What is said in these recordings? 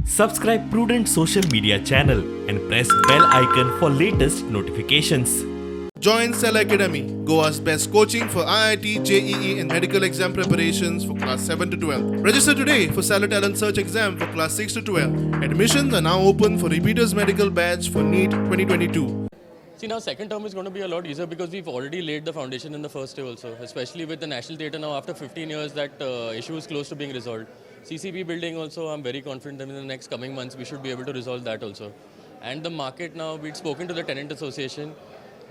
Subscribe Prudent social media channel and press bell icon for latest notifications. Join Cell Academy, Goa's best coaching for IIT, JEE, and medical exam preparations for class 7 to 12. Register today for Stellar Talent Search exam for class 6 to 12. Admissions are now open for repeaters medical batch for NEET 2022. See, now second term is going to be a lot easier because we've already laid the foundation in the first year also, especially with the National Theatre now after 15 years that issue is close to being resolved. CCB building also, I'm very confident that in the next coming months we should be able to resolve that also. And the market now, we'd spoken to the tenant association.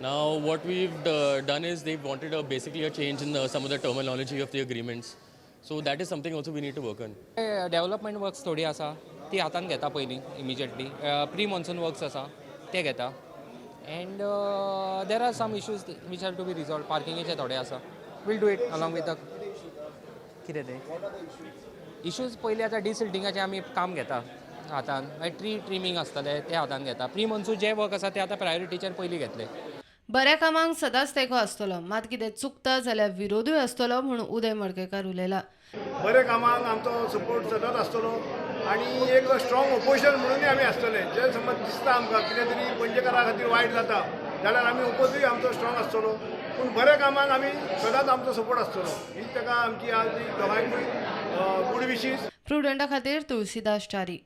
Now what we've done is they've wanted a, basically a change in the, some of the terminology of the agreements. So that is something also we need to work on. Development works थोडी आसा ती हातान घेता पयलीं immediately. Pre monsoon works आसा ते घेता and there are some issues which are to be resolve. पार्किंगेचे थोडे आसा. We'll do it along with the कितें तें इश्यूज. पयलीं आतां डिसिल्टिंगाचें आमी काम घेता हातान, मागीर ट्री ट्रिमींग आसतलें तें हातान घेता. प्री मॉन्सून जे वर्क आसा ते आतां प्रायोरिटीचेर पयलीं घेतले. बऱ्या कामांक सदांच तेंको आसतलो, मात कितें चुकता जाल्यार विरोधूय आसतलो म्हूण उदय मडकयकार उलयला. बऱ्या कामांक आमचो सपोर्ट सदांच आसतलो आनी एक स्ट्रॉंग ओपोजिशन म्हणूनय आमी आसतले. जे समज दिसता आमकां कितें तरी पणजेकारा खातीर वायट जाता जाल्यार आमी ओपोजूय आमचो स्ट्रॉंग आसतलो, पूण बऱ्या कामांक आमी सदांच आमचो सपोर्ट आसतलो. हीच ताका आमची आज दोगांयकूय गूड विशीस. प्रुडंटा खातीर तुळसीदास च्यारी.